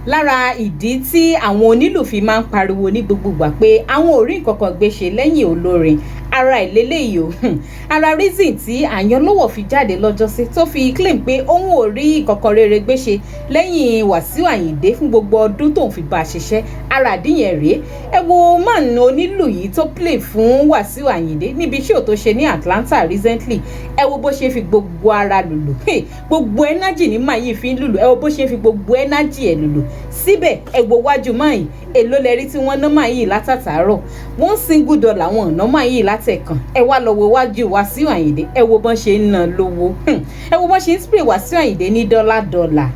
Lára ìdí tí àwọn onílù fi máa ń pariwo ní gbogbo ìgbà pé àwọn ò rí nǹkan kan gbé ṣe lẹ́yìn olórin ara ìlélẹ́yìí o. Ara reason tí Àyànlọ́wọ́ fi jáde lọ́jọ́sí tó fi claim pé òun ò rí nǹkan kan rere gbé ṣe lẹ́yìn Wàsíù Àyìndé fún gbogbo ọdún tóun fi bá a ṣiṣẹ́, ara àdíyẹn rèé. Ẹ wo man onílù yìí tó play fún Wàsíù Àyìndé níbi show tó ṣe ní Atlanta recently. Ẹ wo bó ṣe fi gbogbo ara lùlù, gbogbo energy ní man yìí fi ń lùlù. Ẹ wo bó ṣe fi gbogbo energy ẹ̀ lùlù síbẹ̀. Ẹ wo wájú man yìí, èló lẹ rí tí wọ́n ná man yìí látàtàárọ̀? One single dollar wọn ná man yìí látẹ̀kàn. Ẹ wá lọ wo wájú Wàsíù Àyìndé, ẹ wo bọ́n ṣe ń ná lówó, ẹ wo bọ́n ṣe ń spray Wàsíù Àyìndé ní dọ́là dọ́là.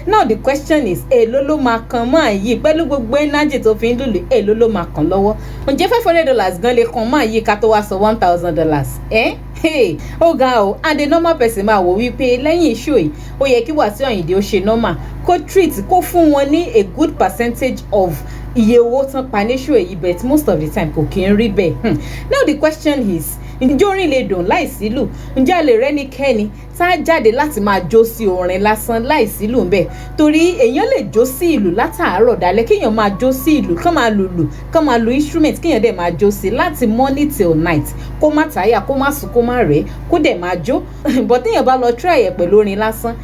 Now the question is, èló ló máa kan man yìí pẹ̀lú gbogbo energy tó fi ń lùlù? Èló ló máa kàn lọ́wọ́? Ǹjẹ́ $500 gan lè kan man yìí, ká tó wá sọ $1,000? Ẹ́ hey, ó ga o. And the normal person máa wò wípé lẹ́yìn show yìí, ó yẹ kí Wàsíù Àyìndé ó ṣe normal, kó treat, kó fún wọn ní a good percentage of iye owó tán pa ní show yìí, but most of the time kò kí ń rí bẹ́ẹ̀. Now the question is, ǹjẹ́ orin lè dùn láìsílù? Ǹjẹ́ a lè rẹ́nikẹ́ni tá a jáde láti máa jó sí orin lásán láìsílù ńbẹ̀? Torí èèyàn lè jó sí ìlù látàárọ̀ dálẹ́, kéèyàn máa jó sí ìlù, kán máa lùlù, kán máa lu instrument, kéèyàn dẹ̀ máa jó sí láti morning till night, kó má táyà, kó má sùn, kó má rẹ̀, kó dẹ̀ máa jó. But téèyàn bá lọ try ẹ̀ pẹ̀lú orin lásán,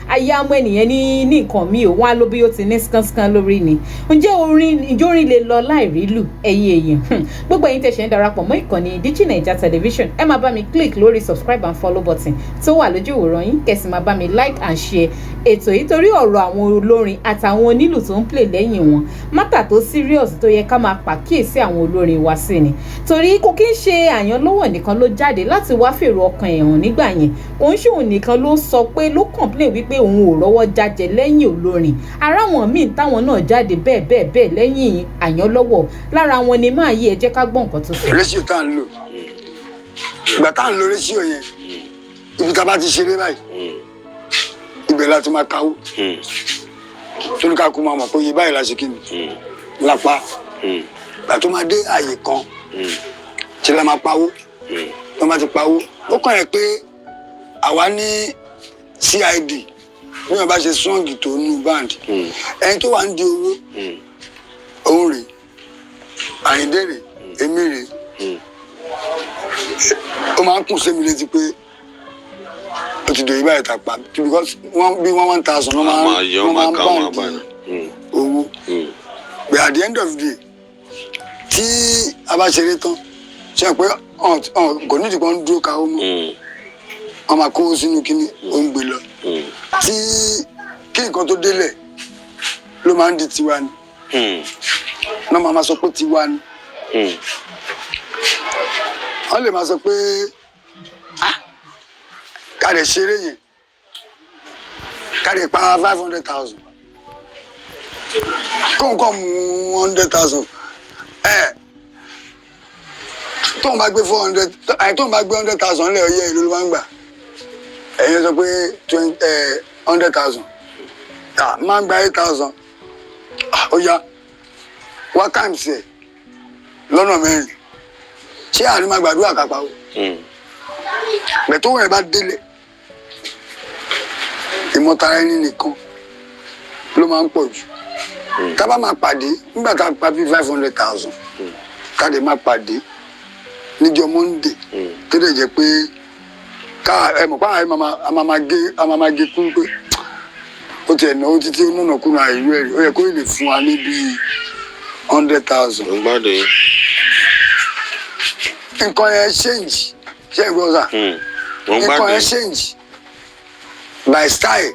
ayé amú ẹnìyẹn ní nǹkan mi ò wọ́n á ló bí ó ti ní skánskan lórí ni. Ǹjẹ́ orin lè lọ láì rí lù? Ẹ̀yin èèyàn, gbogbo ẹ̀yin tẹ̀sẹ̀ ń darapọ̀ mọ́ ìkànnì Digi Naija Television, ẹ máa bá mi click lórí subscribe and follow button tó wà lójú ìwòran yín, kẹ̀sì máa bá mi like and share ètò yìí, torí ọ̀rọ̀ àwọn olórin àtàwọn onílù tó ń play lẹ́yìn wọn, matter tó serious tó yẹ ká máa pàkíyèsí àwọn olórin wa sí ni. Torí kò kí ń ṣe Àyànlọ́wọ́ nìkan ló jáde láti wá fèrò ọkàn ẹ̀ hàn nígbà yẹn. Kò ń ṣòun nìkan ló sọ pé, ló complain wípé òun ò rọ́wọ́ jájẹ lẹ́yìn olórin. Ara wọn míì táwọn náà jáde bẹ́ẹ̀ bẹ́ẹ̀ bẹ́ẹ̀ lẹ́yìn Àyànlọ́wọ́, lára wọn ni máa yí. Ẹ jẹ́ ká gbọ́ nǹkan tó sọ. Ratio tá à ń lò, ìgbà tá à ń lo ratio yẹn, ibi tá a bá ti ṣeré báyìí, ibẹ̀ la ti máa kawó, torí ká kú máa mọ̀ pé iye báyìí la ṣe kí ni lápá. Ìgbà tó máa dé àyè kan tí la máa pawó, tó máa ti pawó, ó kàn yẹ pé àwa ní CID bí wọn bá ṣe strong tó nù band, ẹni tó wà ń di owó òun rè, Àyìndé rè, èmi rè. Ó máa ń kùn sí mi létí pé ó ti dòyìn báyìí tàpá, because wọ́n bí wọ́n 1,000 wọ́n máa máa wọ́n máa ń ká wọn band báyìí. owó. But at the end of the day, tí a bá ṣeré tán, ṣe pé kò ní ìdìbò ń dúró káwó mọ́, wọ́n máa kówó sínú kínní, ó ń gbé lọ tí kí nǹkan tó délẹ̀ ló máa ń di tiwa ni náà máa sọ pé tiwa ni. Wọ́n lè máa sọ pé, ah, ká lè ṣeré yẹn, ká lè pa 500,000, kó nǹkan mú 100,000 ẹ, tóun bá gbé 400 ẹ, tóun bá gbé 100,000 lẹ̀, ọyẹ́ ìlú ló máa ń gbà. Ẹ̀yin sọ pé 20 ẹ 100,000 máa ń gba 8,000. Ó yá, wá times ẹ̀ lọ́nà mẹ́rin. Ṣé àní máa gbàdúrà kápá o? Bẹ̀ tó wẹ̀ bá délẹ̀, ìmọ̀tara ẹni nìkan ló máa ń pọ̀ jù. Tá bá máa pàdé nígbà tá a pa bí 500,000, ká lè máa pàdé níjọ́ Monday, tó dẹ̀ jẹ́ pé ká ẹ mọ̀ pé a máa gé kú pé ó tiẹ̀ náwó títí ó nànà kùnà ìlú ẹ̀rí, ó yẹ kó lè fún wa ní bíi 100,000. Mo ń gbádùn yín. Nǹkan yẹn change, ṣé ẹ gbọ́ sà? Mo ń Nǹkan gbádùn yẹn yín. change by style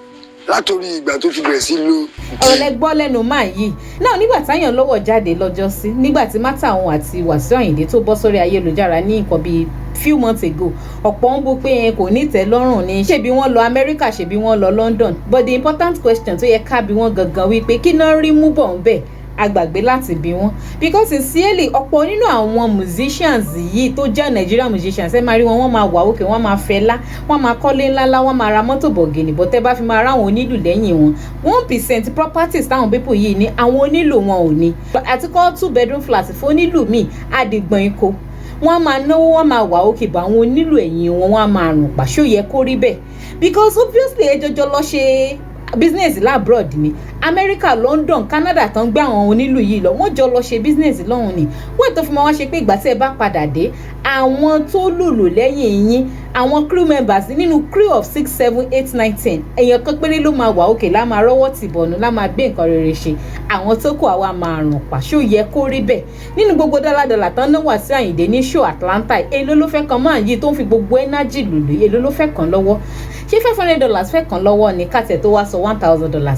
látòrí ìgbà tó ti bẹ̀rẹ̀ sí lo. Ọ̀rọ̀ lẹ gbọ́ lẹ́nu man yìí náà nígbà táyàn lọ́wọ́ jáde lọ́jọ́ sí, nígbà tí matter òun àti Wàsíù Àyìndé tó bọ́ sórí ayélujára ní nǹkan bíi few months ago, ọ̀pọ̀ ń bú pé ẹ kò ní tẹ́lọ́rùn ni, ṣebí wọ́n lọ Amẹ́ríkà, ṣebí wọ́n lọ London. But the important question tó yẹ ká bí wọ́n gangan wípé kí náà rí mú bọ̀ ń bẹ̀, agbàgbé láti bí wọn, because sincerely, ọ̀pọ̀ nínú àwọn musicians yìí tó jẹ́ Nigerian musicians, ẹ máa rí wọn, wọ́n máa wà òkè, wọ́n máa fẹ́lá, wọ́n máa kọ́lé ńláńlá, wọ́n máa ra mọ́tò bọ̀gìnì bọ́. Tẹ́ bá fi máa ráwọn onílù lẹ́yìn wọn, 1% properties táwọn people yìí ní, àwọn onílù wọn ò ní. Àti kọ́ two bedroom flat fún onílù míì, àdìgbọ̀n ikọ̀. Wọ́n máa náwó, wọ́n máa wà òkè bọ̀, àwọn onílù ẹ̀yìn wọn, wọ́n á máa rùn pàṣọ. Yẹ kó rí bẹ́ẹ̀? Because obviously, ẹ jọjọ lọ ṣe Business l'abroad ni America, London, Canada tán gbé àwọn onílù yìí lọ. Wọ́n jọ lọ ṣe business lọ́hùn ni. Wọ́n tó fi máa wá ṣe pé ìgbà tí ẹ bá padà dé, àwọn tó lùlù lẹ́yìn yín, àwọn crew members, nínú crew of six, seven, eight, nine, 10, èèyàn kan péré ló máa wà òkè, lá máa rọ́wọ́ tìbọ̀nù, lá máa gbé nǹkan rere ṣe. Àwọn tó kù àwa máa rùn pa. Ṣó yẹ kó rí bẹ́ẹ̀? Nínú gbogbo dọ́là tán náà Wàsíù Àyìndé ní show Atlanta, èló ló fẹ́ kan máa yí tó ń fi gbogbo energy lùlù? Èló ló fẹ́ kàn lọ́wọ́? Ṣé $500 fẹ́ kàn lọ́wọ́ ní kàtẹ́ tó wá sọ $1,000?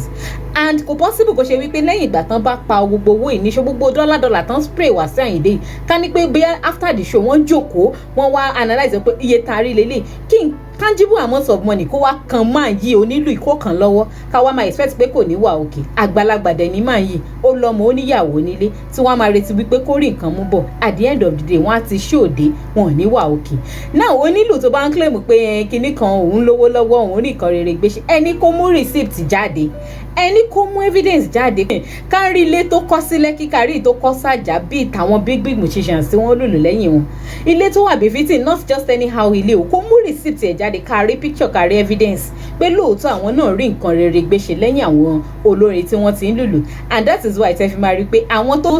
And kò possible kó ṣe wípé lẹ́yìn ìgbà tán bá pa gbogbo owó ìníṣó, gbogbo dọ́là dọ́là tán spray Wàsíù Àyìndé yìí, ká ní pé bóyá after the show, wọ́n jókòó, wọ́n wá analyse pé iye tá a rí lélẹ̀, kí n tangible amount of money kó wá kan máa yí onílù ìkó kan lọ́wọ́, ká wá máa expect pé kò ní wà òkè. Àgbàlagbà dẹ̀ ní máa yí, ó lọ́mọ, ó níyàwó nílé tí wọ́n á máa retí wípé kó rí nǹkan mú bọ̀. At the end of the day, wọ́n á ti ṣòde, wọn ò ní wà òkè náà. Onílù tó bá ń claim pé kinní kan, òun lówó lọ́wọ́, òun rí nǹkan rere gbé ṣe, ẹni kó mú receipt jáde, ẹni kó mú evidence jáde. Kárí ilé tó kọ́ sí Lẹ́kí, kárí tó kọ́ sàjà bíi tàwọn big big musicians tí wọ́n lùlù lẹ́yìn wọn, ilé tó wà befitting, not just anyhow ilé o. Kó mú receipt ẹ̀ jáde, kárí picture, kárí evidence pé lóòótọ́ àwọn náà rí nǹkan rere gbé ṣe lẹ́yìn àwọn olórin tí wọ́n ti ń lùlù. And that is why tẹ́ fi máa rí pé àwọn tó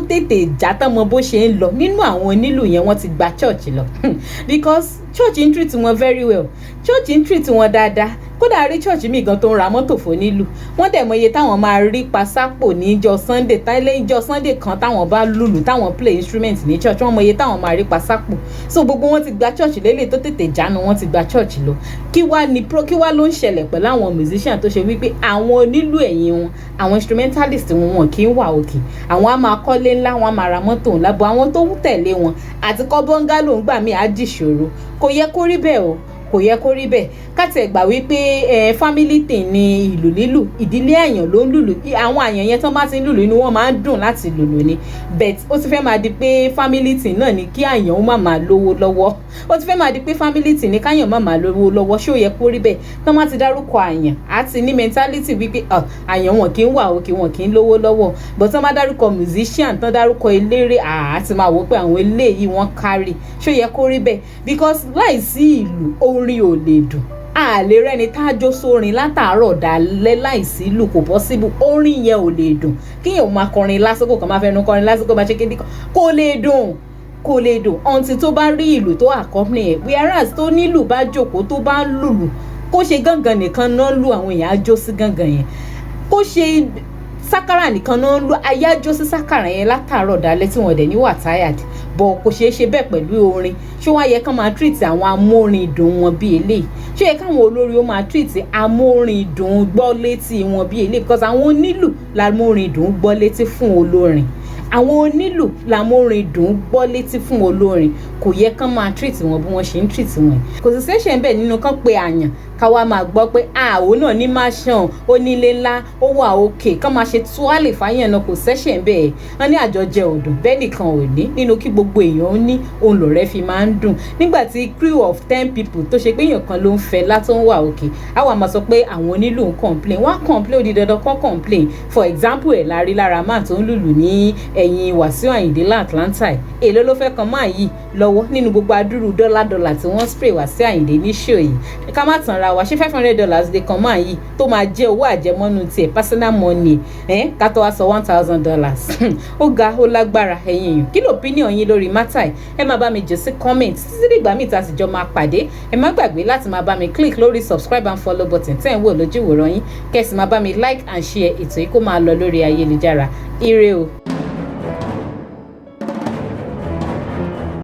tètè já tán mọ bó ṣe ń lọ nínú àwọn onílù yẹn, wọ́n ti gba church lọ, because church ń treat wọn very well, church ń treat wọn dáadáa. Kódà rí church míì gan tó ń ra mọ́tò fún nílù. Wọ́n dẹ̀ mọ iye táwọn máa rí pasápò níjọ́ Sunday, táilé ìjọ Sunday kan táwọn bá lùlù, táwọn play instrument ní church, wọ́n mọ iye táwọn máa rí pasápò. So gbogbo wọn ti gba church lélẹ̀, tó tètè jánu, wọ́n ti gba church lọ. Kí wá ní pro? Kí wá ló ń ṣẹlẹ̀ pẹ̀lú àwọn musician tó ṣe wípé àwọn onílù ẹ̀yìn wọn, àwọn instrumentalist wọn, wọn kì í wà òkè? Àwọn á máa kọ́lé ńlá, wọn á máa ra mọ́tò ńlá, bọ̀ àwọn tó ń tẹ̀lé wọn àti kọ́ bungalow ń gbà míì á dìṣòro. Kò yẹ kó rí bẹ́ẹ̀ o, kò yẹ kó rí bẹ́ẹ̀. Káti ẹ̀ gbà wípé family thing ni ìlù lílù, ìdílé àyàn ló ń lùlù. Àwọn àyàn yẹn tán bá ti ń lùlù, inú wọn máa ń dùn láti lùlù ni. But ó ti fẹ́ máa di pé family thing náà ni kí àyàn ó má máa lówó lọ́wọ́. Ó ti fẹ́ máa di pé family thing ni káyàn má máa lówó lọ́wọ́. Ṣé ó yẹ kó rí bẹ́ẹ̀? Tán bá ti dárúkọ àyàn, á ti ní mentality wípé àyàn wọn kì í wà òkè, wọn kì í lówó lọ́wọ́. But tán bá dárúkọ musician, tán dárúkọ eléré, àá ti máa wò pé àwọn eléyìí wọ́n kárì. Ṣé ó yẹ kó rí bẹ́ẹ̀? Because láìsí ìlù, orin ò lè dùn. A lè rẹ́ni tá a jó sórin látàárọ̀ dalẹ́ láìsí ìlù, kò possible, orin yẹn ò lè dùn. Kíyàn máa kọrin lásìkò kan, máa fẹnu kọrin lásìkò, máa ṣe kéde kan, kò lè dùn, kò lè dùn until tó bá rí ìlù tó accompany ẹ̀. Whereas tó nílù bá jókòó, tó bá ń lùlù, kó ṣe gángan nìkan náà lù, àwọn èèyàn á jó sí gángan yẹn. Kó ṣe sákàrà nìkan náà lù, ayé á jó sí sákàrà yẹn látàárọ̀ dalẹ́ tí wọ́n dẹ̀ ní wà tired. But kò ṣeé ṣe bẹ́ẹ̀ pẹ̀lú orin. Ṣé wàá yẹ kán máa treat àwọn amórin dùn wọn bí eléyìí? Ṣé yẹ káwọn olórí ó máa treat amórin dùn gbọ́ létí wọn bí eléyìí? Because àwọn onílù lamórin dùn gbọ́ létí fún olórin, àwọn onílù lamórin dùn gbọ́ létí fún olórin. Kò yẹ kán máa treat wọn bí wọ́n ṣe ń treat wọn. Kò sì ṣẹ̀ṣẹ̀ ń bẹ̀ nínú kán pé àyàn, káwa máa gbọ́ pé àwọn náà ní mansion, ó nílé ńlá, ó wà òkè, kán máa ṣe túwálè fáyàn náà, kò ṣẹ̀ṣẹ̀ ń bẹ̀. Wọ́n ní àjọjẹ òdùn bẹ́ẹ̀ nìkan ò ní. Nínú kí gbogbo èèyàn ó ní òun lọ̀rẹ́ fi máa ń dùn. Nígbà tí crew of 10 people tó ṣe pé èèyàn kan ló ń fẹ́ látó ń wà òkè, àwa máa sọ pé àwọn onílù ń complain. Wọ́n á complain, ó di dandan kán complain. For example, ẹ̀ la rí lára máà tó ń lùlù ní ẹ̀yìn Wàsíù Àyìndé l'Atlanta. Èló ló fẹ́ kan máa yìí lọ́wọ́ nínú gbogbo adúrú dọ́là dọ́là tí wọ́n spray Wàsíù Àyìndé ní show yìí? Ká má tanra wa, ṣé $500 lè kan máa yìí tó máa jẹ́ owó àjẹmọ́nú tiẹ̀, personal money ẹ̀, ká tó wá sọ $1,000? Ó ga, ó lágbára. Ẹ̀yin èèyàn, kí ló opinion yín lórí matter? Ẹ máa bá mi jù sí comment. Títí dìgbà míì tá a sì jọ máa pàdé, ẹ má gbàgbé láti máa bá mi click lórí subscribe and follow button tẹ́ ń wò lójú ìwòran yín, kẹ́ sì máa bá mi like and share ètò yìí kó máa lọ lórí ayélujára. Ire o.